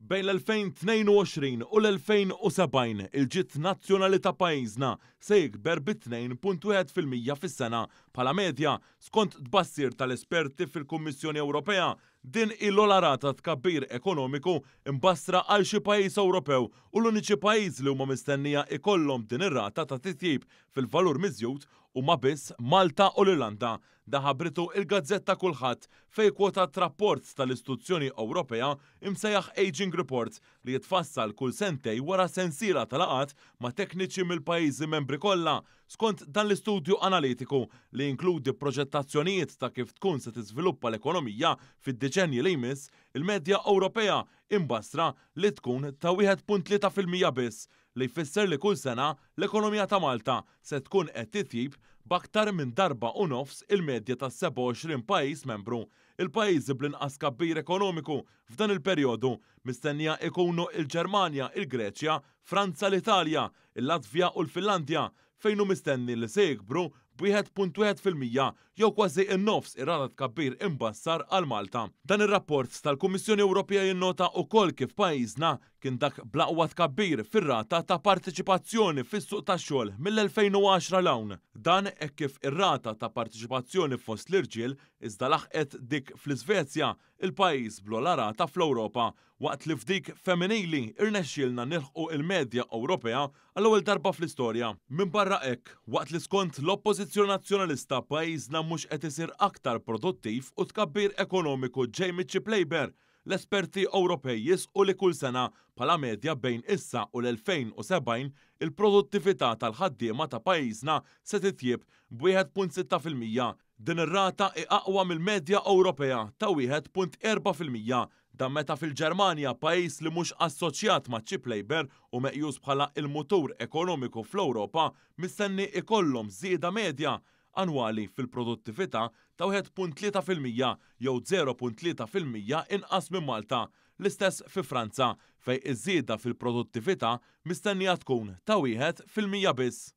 Bejn l-2022 u l-2070, il-ġid nazzjonali ta' pajjiżna se jikber bi 2.1% fis-sena bħala medja, skont tbassir tal-esperti fil-Kummissjoni Ewropea. Din hi l-ogħla rata tkabbir ekonomiku mbassra għal xi pajjiż Ewropew u l-uniċi pajjiż li huma mistennija jkollhom din ir-rata ta' titjib fil-valur miżjud huma biss Malta u l-Irlanda. Dan ħabbritu il-gazzetta Kullħadd fejn kwotat rapport tal-istituzzjoni Ewropea imsejjaħ Aging Report li jitfassal kull sentejn wara sensiela ta' laqgħat ma' tekniċi mill-pajjiżi membri kollha. Skont dan l-istudju analitiku li jinkludi proġettazzjonijiet ta' kif tkun se tiżviluppa l-ekonomija fid-deċenji li jmiss, il-medja Ewropea imbassra li tkun ta' 1.3% biss, li jfisser li kull sena l-ekonomija ta' Malta se tkun qed titjib b'aktar minn darba u nofs il-medja ta' 27 pajjiż membru. Il-pajjiżi bl-inqas tkabbir ekonomiku f'dan il-perjodu mistennija ikunu il-Ġermanja, il-Greċja, Franza, l-Italja, il-Latvja u l-Finlandja, fejn hu mistenni li se jikbru b'1.1% jew kważi n-nofs ir-rata tkabbir imbassar għal Malta. Dan ir-rapport tal-Kummissjoni Ewropea jinnota wkoll kif pajjiżna kien dak bl-aqwa tkabbir fir-rata ta' partiċipazzjoni fis-suq tax-xogħol mill-2010 'l hawn. Dan hekk kif ir-rata ta' partiċipazzjoni fost l-irġiel iżda laħqet dik fl-Iżvezja, il-pajjiż bl-ogħla rata fl-Ewropa, waqt li f'dik femminili irnexxielna nilħqu il-medja Ewropea għall-ewwel darba fl-istorja. Minbarra hekk, waqt li skont l-Oppożizzjoni Nazzjonalista pajjiżna mhux qed isir aktar produttiv u tkabbir ekonomiku ġej miċ-cheap labour, l-esperti Ewropej jisħqu li kull sena bħala medja bejn issa u l-2070 il-produttività tal-ħaddiema ta' pajjiżna se titjieb b'1.6%. Din ir-rata hi aqwa mill-medja Ewropea ta' 1.4%. Dan meta fil-Ġermanja, pajjiż li mhux assoċjat ma' cheap labour u meqjus bħala il-mutur ekonomiku fl-Ewropa, mistenni ikollhom żieda medja annwali fil-produttività ta' 1.3% jew 0.3% inqas minn Malta. L-istess fi Franza, fejn iż-żieda fil-produttività mistennija tkun ta' 1% biss.